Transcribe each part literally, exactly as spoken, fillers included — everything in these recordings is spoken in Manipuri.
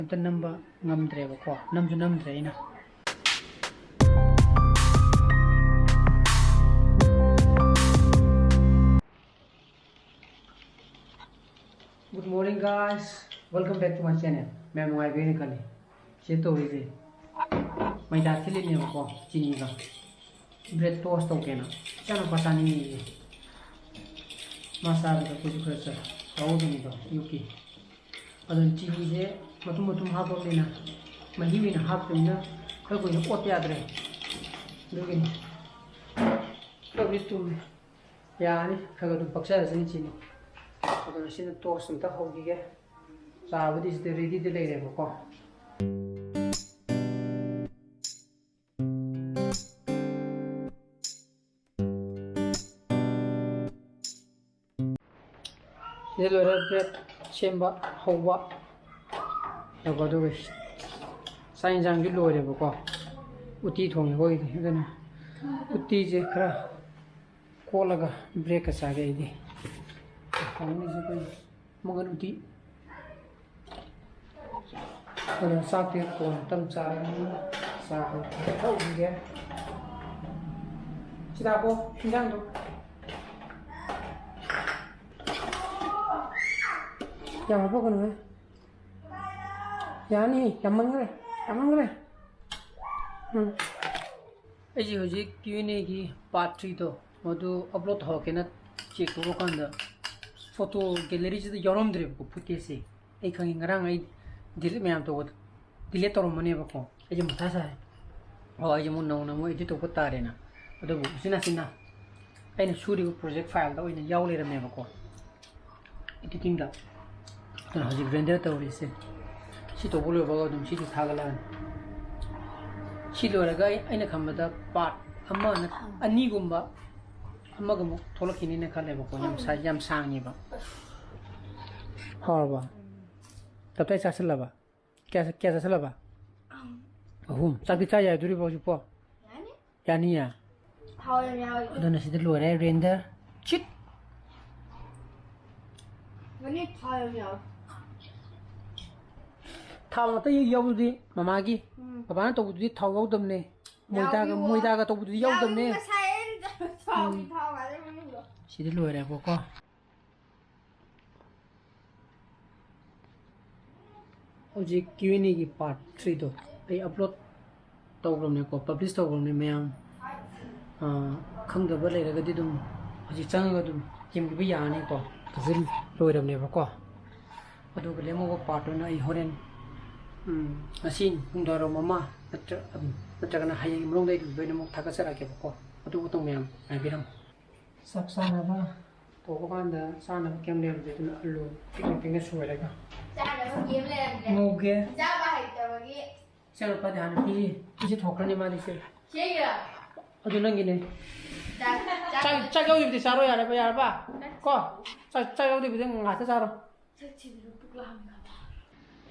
ꯑꯝꯇ ꯅꯝꯕ ꯉꯝꯗ꯭ꯔꯦꯕꯀꯣ, ꯅꯝꯁꯨ ꯅꯝꯗ꯭ꯔꯦ ꯑꯩꯅ꯫ Good morning, guys. Welcome back to my channel. ꯃꯌꯥꯝ ꯅꯨꯡꯉꯥꯏꯕꯤꯔꯦꯅ ꯈꯜꯂꯤ꯫ ꯁꯤ ꯇꯧꯔꯤꯁꯦ ꯃꯩꯗꯥ ꯊꯤꯜꯂꯤꯅꯦꯕꯀꯣ, ꯆꯤꯅꯤꯒ꯫ Bread toast ꯇꯧꯒꯦꯅ꯫ ꯏꯆꯥꯅꯨꯄꯥ ꯆꯥꯅꯤꯡꯉꯦꯌꯦ꯫ ꯃꯥ ꯆꯥꯕꯗ ꯑꯩꯈꯣꯏꯁꯨ ꯈꯔ ꯆꯥ-, ꯆꯥꯍꯧꯗꯣꯏꯅꯤꯗꯣ, ꯑꯌꯨꯛꯀꯤ꯫ ꯑꯗꯨꯅ ꯆꯤꯅꯤꯁꯦ ꯃꯇꯨꯝ ꯃꯇꯨꯝ ꯍꯥꯞꯄꯕꯅꯤꯅ, ꯃꯍꯤ ꯑꯣꯏꯅ ꯍꯥꯞꯇꯕꯅꯤꯅ ꯈꯔ ꯀꯨꯏꯅ ꯑꯣꯠꯄ ꯌꯥꯗ꯭ꯔꯦ꯫ ꯑꯗꯨꯒꯤꯅꯤ꯫ ꯈꯔꯕꯨꯗꯤ ꯇꯨꯝꯃꯦ꯫ ꯌꯥꯔꯅꯤ, ꯈꯔ ꯈꯔ ꯑꯗꯨꯝ ꯄꯛꯆꯔꯁꯅꯤ ꯆꯤꯅꯤ꯫ ꯑꯗꯨꯅ ꯁꯤꯅ toast ꯑꯝꯇ ꯍꯧꯈꯤꯒꯦ꯫ ꯆꯥꯕꯨꯗꯤ ꯁꯤꯗ ready ꯗ ꯂꯩꯔꯦꯕꯀꯣ꯫ ꯁꯤꯗ ꯂꯣꯏꯔꯦ bread ꯁꯦꯝꯕ ꯍꯧꯕ꯫ ꯉꯥꯏꯈꯣ, ꯑꯗꯨꯒ ꯆꯥꯛ ꯌꯦꯟꯁꯥꯡꯁꯨ ꯂꯣꯏꯔꯦꯕꯀꯣ꯫ ꯎꯇꯤ ꯊꯣꯡꯉꯦ ꯑꯩꯈꯣꯏꯒꯤꯗꯤ꯫ ꯑꯗꯨꯅ ꯎꯇꯤꯁꯦ ꯈꯔ ꯀꯣꯠꯂꯒ bread ꯀ ꯆꯥꯒꯦ ꯑꯩꯗꯤ꯫ ꯍꯥꯎꯅꯤꯁꯦ ꯑꯩꯈꯣꯏ ꯃꯪꯒꯟ ꯎꯇꯤ꯫ ꯑꯗꯣ ꯆꯥꯛꯇꯤ ꯀꯣꯟꯅ ꯇꯞ ꯆꯥꯔꯅꯤ꯫ ꯆꯥ ꯍꯧꯔꯛꯄꯗ ꯊꯛꯎꯈꯤꯒꯦ꯫ ꯁꯤꯗꯥꯛꯄꯣ, ꯏꯟꯖꯥꯡꯗꯣ꯫ ꯌꯥꯝ ꯍꯥꯞꯄꯛꯀꯅꯨꯍꯦ꯫ ꯌꯥꯅꯤ, ꯌꯥꯝꯃꯟꯈ꯭ꯔꯦ, ꯌꯥꯝꯃꯟꯈ꯭ꯔꯦ꯫ ꯎꯝ꯫ ꯑꯩꯁꯦ ꯍꯧꯖꯤꯛ Q and A ꯒꯤ part three ꯗꯣ, ꯃꯗꯨ upload ꯇꯧꯍꯧꯔꯛꯀꯦꯅ check ꯇꯧꯕ ꯀꯥꯟꯗ, photo gallery ꯁꯤꯗ ꯌꯥꯎꯔꯝꯗ꯭ꯔꯦꯕꯀꯣ, footage ꯁꯦ꯫ ꯑꯩ ꯈꯪꯉꯤ, ꯉꯔꯥꯡ ꯑꯩ delete ꯃꯌꯥꯝ ꯇꯧꯕꯗ delete ꯇꯧꯔꯝꯃꯅꯦꯕꯀꯣ꯫ ꯑꯩꯁꯦ ꯃꯊꯥ ꯁꯥꯏ꯫ ꯑꯣ, ꯑꯩꯁꯦ ꯑꯃꯨꯛ ꯅꯧꯅ ꯑꯃꯨꯛ edit ꯇꯧꯕ ꯇꯥꯔꯦꯅ꯫ ꯑꯗꯨꯕꯨ ꯎꯆꯤꯟ ꯅꯥꯆꯤꯟꯅ ꯑꯩꯅ ꯁꯨꯔꯤꯕ project file ꯗ ꯑꯣꯏꯅ ꯌꯥꯎ ꯂꯩꯔꯝꯃꯦꯕꯀꯣ, editing ꯗ꯫ ꯑꯗꯨꯅ ꯍꯧꯖꯤꯛ render ꯇꯧꯔꯤꯁꯦ꯫ ꯁꯤ ꯇꯧꯕ ꯂꯣꯏꯕꯒ ꯑꯗꯨꯝ ꯁꯤꯁꯨ ꯊꯥꯒꯠꯂꯛꯑꯅꯤ꯫ ꯁꯤ ꯂꯣꯏꯔꯒ ꯑꯩ, ꯑꯩꯅ ꯈꯟꯕꯗ part ꯑꯃ ꯅꯠ-, ꯑꯅꯤꯒꯨꯝꯕ ꯑꯃꯒ ꯑꯃꯨꯛ ꯊꯣꯛꯂꯛꯈꯤꯅꯤꯅ ꯈꯜꯂꯦꯕꯀꯣ, ꯌꯥꯝ ꯁꯥ-, ꯌꯥꯝ ꯁꯥꯡꯉꯦꯕ꯫ ꯍꯥꯎꯔꯕ? ꯇꯞꯇꯥꯏ ꯆꯥꯁꯤꯜꯂꯕ? ꯀꯌꯥ, ꯀꯌꯥ ꯆꯥꯁꯤꯜꯂꯕ? ꯑꯍꯨꯝ꯫ ꯆꯥꯛꯇꯤ ꯆꯥ ꯌꯥꯗꯣꯔꯤꯕꯣ ꯍꯧꯖꯤꯛꯄꯣ? ꯌꯥꯅꯤ꯫ ꯌꯥꯅꯤꯌꯦ? ꯊꯥꯎ ꯌꯥꯝ ꯌꯥꯎꯋꯦ꯫ ꯑꯗꯨꯅ ꯁꯤꯗ ꯂꯣꯏꯔꯦ, render꯫ ꯆꯤꯠ! ꯃꯅꯤ ꯊꯥꯎ ꯌꯥꯝ ꯌꯥꯎꯋꯦ꯫ ꯊꯥꯎ ꯉꯥꯛꯇ ꯌꯥꯎꯕꯗꯨꯗꯤ ꯃꯃꯥꯒꯤ, ꯎꯝ꯫ ꯕꯕꯥꯅ ꯇꯧꯕꯗꯨꯗꯤ ꯊꯥꯎ ꯌꯥꯎꯗꯕꯅꯦ꯫ ꯃꯣꯏꯗꯥꯒ, ꯌꯥꯎꯏ꯫ ꯃꯣꯏꯗꯥꯒ ꯇꯧꯕꯗꯨꯗꯤ ꯌꯥꯎꯗꯕꯅꯦ꯫ ꯌꯥꯎꯏ, ꯉꯁꯥꯏ ꯑꯩꯅ ꯊꯥꯎꯒꯤ ꯎꯝ꯫ ꯊꯥꯎ ꯉꯥꯛꯇ ꯃꯅꯨꯡꯗ꯫ ꯁꯤꯗꯤ ꯂꯣꯏꯔꯦꯕꯀꯣ꯫ ꯍꯧꯖꯤꯛ Q and A ꯒꯤ part three ꯗꯣ ꯑꯩ upload ꯇꯧꯈ꯭ꯔꯕꯅꯦꯀꯣ, publish ꯇꯧꯈ꯭ꯔꯕꯅꯦ ꯃꯌꯥꯝ꯫ ꯑꯥ, ꯈꯪꯗꯕ ꯂꯩꯔꯒꯗꯤ ꯑꯗꯨꯝ ꯍꯧꯖꯤꯛ ꯆꯪꯉꯒ ꯑꯗꯨꯝ ꯌꯦꯡꯕꯤꯕ ꯌꯥꯔꯅꯤꯀꯣ꯫ ꯐꯖꯅ ꯂꯣꯏꯔꯕꯅꯦꯕꯀꯣ꯫ ꯑꯗꯨꯒ ꯂꯦꯝꯍꯧꯕ part ꯇꯨꯅ ꯑꯩ ꯍꯣꯔꯦꯟ, ꯎꯝ, ꯉꯁꯤ ꯅꯨꯡꯗꯥꯡꯋꯥꯏꯔꯝ ꯑꯃ ꯅꯠꯇ꯭ꯔ-, ꯎꯝ, ꯅꯠꯇ꯭ꯔꯒꯅ ꯍꯌꯦꯡ ꯃꯅꯨꯡꯗ ꯑꯩ ꯂꯣꯏꯅꯃꯛ ꯊꯥꯒꯠꯆꯔꯛꯀꯦꯕꯀꯣ꯫ ꯑꯗꯨ ꯃꯇꯨꯡ ꯃꯌꯥꯝ ꯉꯥꯏꯕꯤꯔꯝꯃꯨ꯫ ꯆꯥꯛ ꯆꯥꯅꯕ ꯇꯧꯕ ꯀꯥꯟꯗ ꯆꯥꯅꯕ ꯀꯩꯝ ꯂꯩꯔꯝꯗꯦ, ꯑꯗꯨꯅ ꯑꯂꯨ ꯄꯤꯛꯅ ꯄꯤꯛꯅ ꯁꯣꯏꯔꯒ ꯆꯥꯅꯕ ꯀꯩꯝ ꯂꯩꯔꯝꯗꯦ꯫ ꯉꯧꯒꯦ꯫ ꯆꯥꯕ ꯍꯩꯇꯕꯒꯤ꯫ ꯏꯆꯥꯅꯨꯄꯥꯗꯤ ꯍꯥꯟꯅ ꯄꯤꯔꯤ꯫ ꯏꯆꯦ ꯊꯣꯛꯈ꯭ꯔꯅꯤ ꯃꯥꯗꯤ ꯏꯆꯦ꯫ ꯆꯦꯒꯤꯔꯣ? ꯑꯗꯨ ꯅꯪꯒꯤꯅꯦ꯫ ꯆꯥꯛ, ꯆꯥꯛ꯫ ꯆꯥꯛ, ꯆꯥꯛ ꯌꯥꯎꯗꯕꯤꯗ ꯆꯥꯔꯣ ꯌꯥꯔꯕ, ꯌꯥꯔꯕ? ꯀꯣ? ꯆꯥꯛ, ꯆꯥꯛ ꯌꯥꯎꯗꯕꯤꯗ ꯉꯥꯛꯇ ꯆꯥꯔꯣ꯫ ꯆꯥꯛ ꯊꯤꯕꯤꯔꯣ, ꯄꯨꯛ ꯂꯥꯝꯃꯦ꯫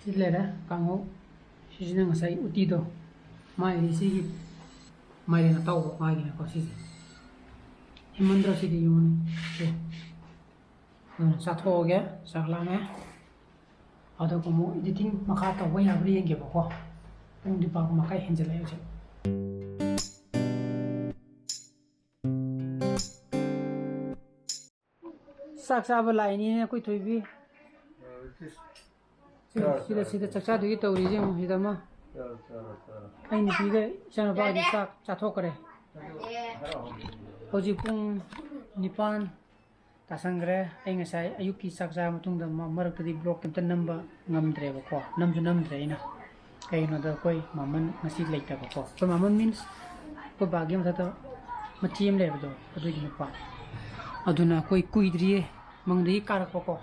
ꯁꯤ ꯂꯩꯔꯦ ꯀꯥꯡꯍꯧ꯫ ꯁꯤꯁꯤꯅ ꯉꯁꯥꯏ ꯎꯇꯤꯗꯣ꯫ ꯃꯥꯒꯤ ꯁꯤꯒꯤ ꯃꯥꯏꯔꯦꯟ ꯑꯇꯥꯎꯕ ꯃꯥꯒꯤꯅꯦꯀꯣ ꯁꯤꯁꯦ꯫ ꯍꯦꯟꯃꯟꯗ꯭ꯔꯣ ꯁꯤꯗꯤ ꯌꯦꯡꯉꯨꯅꯦ꯫ ꯁꯦ꯫ ꯑꯗꯨꯅ ꯆꯥꯊꯣꯛꯑꯒꯦ, ꯆꯥꯛ ꯂꯥꯝꯃꯦ꯫ ꯑꯗꯨꯒ ꯑꯃꯨꯛ editing ꯃꯈꯥ ꯇꯧꯕ ꯌꯥꯕ꯭ꯔꯥ ꯌꯦꯡꯒꯦꯕꯀꯣ꯫ ꯄꯨꯡꯗꯤ ꯕꯥꯔꯣ ꯃꯈꯥꯏ ꯍꯦꯟꯖꯜꯂꯛꯑꯦ ꯍꯧꯖꯤꯛ꯫ ꯆꯥꯛ ꯆꯥꯕ ꯂꯥꯛꯏꯅꯤꯅꯦ ꯑꯩꯈꯣꯏ ꯊꯣꯏꯕꯤ꯫ ꯁꯤ-, ꯁꯤꯗ, ꯁꯤꯗ ꯆꯥꯛ ꯆꯥꯗꯣꯏꯒꯤ ꯇꯧꯔꯤꯁꯦ ꯌꯦꯡꯉꯨ, ꯁꯤꯗ ꯑꯃ꯫ ꯑꯩ ꯅꯨꯄꯤꯒ ꯏꯆꯥꯅꯨꯄꯥꯒꯤ ꯆꯥꯛ ꯆꯥꯊꯣꯛꯈ꯭ꯔꯦ꯫ ꯍꯧꯖꯤꯛ ꯄꯨꯡ ꯅꯤꯄꯥꯟ ꯇꯥꯁꯟꯈ꯭ꯔꯦ꯫ ꯑꯩ ꯉꯁꯥꯏ ꯑꯌꯨꯛꯀꯤ ꯆꯥꯛ ꯆꯥꯔ ꯃꯇꯨꯡꯗ ꯃ-, ꯃꯔꯛꯇꯗꯤ vlog ꯀꯩꯝꯇ ꯅꯝꯕ ꯉꯝꯗ꯭ꯔꯦꯕꯀꯣ꯫ ꯅꯝꯁꯨ ꯅꯝꯗ꯭ꯔꯦ ꯑꯩꯅ꯫ ꯀꯩꯒꯤꯅꯣꯗ ꯑꯩꯈꯣꯏ ꯃꯥꯃꯟ ꯉꯁꯤ ꯂꯩꯇꯕꯀꯣ꯫ ꯑꯩꯈꯣꯏ ꯃꯥꯃꯟ means ꯑꯩꯈꯣꯏ ꯕꯥꯒꯤ ꯃꯊꯛꯇ ꯃꯆꯦ ꯑꯃ ꯂꯩꯕꯗꯣ, ꯑꯗꯨꯒꯤ ꯅꯨꯄꯥ꯫ ꯑꯗꯨꯅ ꯑꯩꯈꯣꯏ ꯀꯨꯏꯗ꯭ꯔꯤꯌꯦ ꯃꯪꯗꯒꯤ ꯀꯥꯔꯛꯄꯀꯣ꯫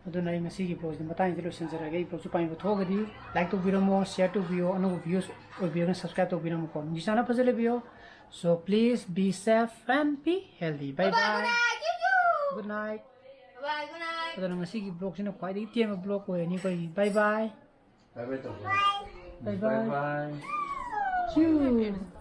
ꯑꯗꯨꯅ ꯑꯩ ꯉꯁꯤꯒꯤ vlogꯁꯤꯗꯤ ꯃꯇꯥꯡꯁꯤꯗ ꯂꯣꯏꯁꯤꯟꯖꯔꯒꯦ꯫ ꯑꯩ vlogꯁꯨ ꯄꯥꯝꯕ ꯊꯣꯛꯑꯒꯗꯤ like ꯇꯧꯕꯤꯔꯝꯃꯣ, share ꯇꯧꯕꯤꯌꯣ, ꯑꯅꯧꯕ viewers ꯑꯣꯏꯕꯤꯔꯒꯅ subscribe ꯇꯧꯕꯤꯔꯝꯃꯨꯀꯣ꯫ ꯅꯨꯡꯁꯤ ꯆꯥꯟꯅ ꯐꯖꯅ ꯂꯩꯕꯤꯌꯣ꯫ So please be safe and be healthy. Bye bye. Good night. Good night. Bye, good night. ꯑꯗꯨꯅ ꯉꯁꯤꯒꯤ vlogꯁꯤꯅ ꯈ꯭ꯋꯥꯏꯗꯒꯤ ꯇꯦꯟꯕ vlog ꯑꯣꯏꯔꯅꯤ ꯑꯩꯈꯣꯏꯒꯤ꯫ Bye bye. Bye bye ꯇꯧꯔꯣ꯫ Bye bye. Bye bye. Cheers.